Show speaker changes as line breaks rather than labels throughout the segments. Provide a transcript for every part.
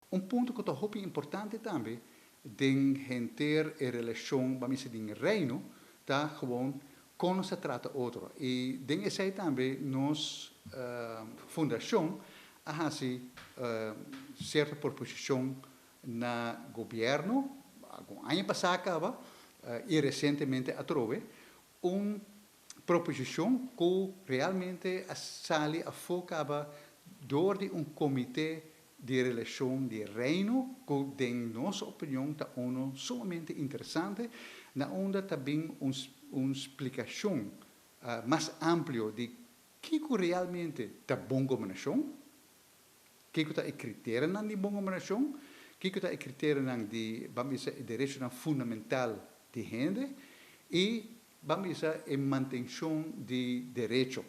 Un punto ku ta hopi importante tambe den henter e relashon, ban bisa, den Reino, ta gewoon kon nos ta trata otro. I den esei tambe nos fundashon a hasi sierto proposishon na gobièrnu algun aña pasá kaba i resientemente atrobe un proposishon ku realmente a sali afó kaba dor di un komité di relashon di Reino ku den nos opinion ta uno sumamente interesante, na unda ta bin un splikashon mas amplio di kiko realmente ta bon gobernashon, kiko ta e kriterionan di bon gobernashon, kiko ta e kriterionan di, ban bisa, e derechonan fundamental di hende i, ban bisa, e mantenshon di derecho.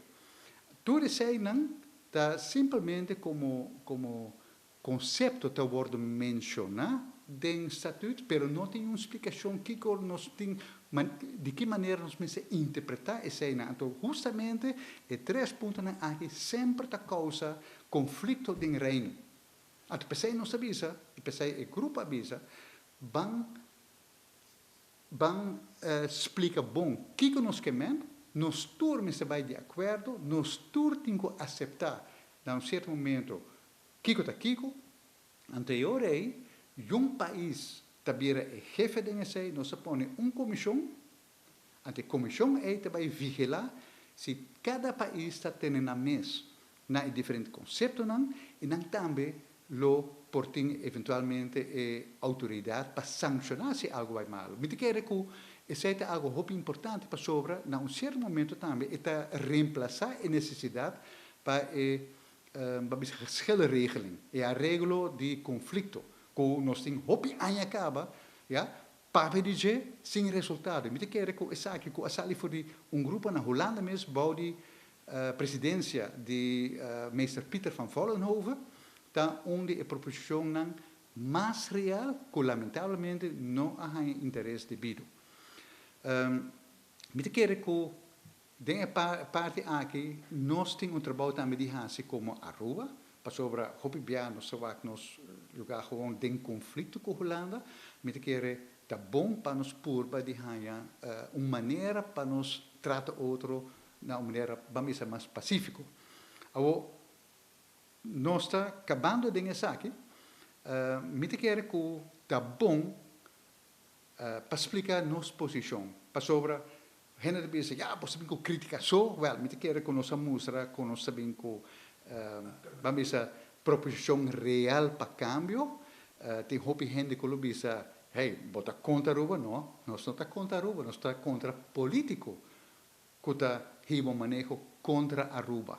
Tur eseinan ta simpelmente komo konsepto ta wòrdu menshoná den Statuut, pero no tin un splikashon kiko nos tin, di ki manera nos mester interpretá eseinan. Anto hustamente e tres puntonan aki semper ta kousa konflikto den Reino. Anto p'esei nos ta bisa, i p'esei e grupo a bisa, ban splika bon kiko nos ke men, nos tur mester bai di akuerdo, nos tur tin ku aseptá na un sierto momento kiko ta kiko. Anto e ora ei, un pais ta bira e hefe den esei, nos ta pone un komishon, anto e komishon ei ta bai vigilá si kada pais ta tene nan mes na e diferente konseptonan i nan tambe lo por tin eventualmente e outoridat pa sankshoná si algu bai malu. Mi ta kere ku esei ta algu hopi importante pasobra na un sierto momento tambe e ta remplasá e nesesidat pa e pa bisa geschillenregeling, e areglo di konflikto ku nos tin hopi aña kaba ya papia di dje sin resultado. Mi ta kere ku esaki ku a sali for di un grupo na Hulanda mes bou di presidensia di meester Pieter van Vollenhoven ta un di e proposishonnan mas real ku lamentablemente no a haña interes debido. Mi ta kere ku den e parti aki nos tin un trabou tambe di hasi komo Aruba, pasobra hopi bia nos ta wak nos lugá gewoon den konflikto ku Hulanda. Mi ta kere ta bon pa nos purba di haña un manera pa nos trata otro na un manera, ban bisa, mas pasífiko. Awor, nos ta kabando den esaki, mi ta kere ku ta bon pa splika nos posishon, pasobra hende ta bisa, ya, bo ta bin ku kritika so. Wèl, mi ta kere ku nos a mustra ku nos ta bin ku, ban bisa, proposishon real pa kambio. Tin hopi hende ku lo bisa, hey, bo ta kontra Aruba? No, nos no ta kontra Aruba, nos ta kontra polítiko ku ta hiba un maneho kontra Aruba.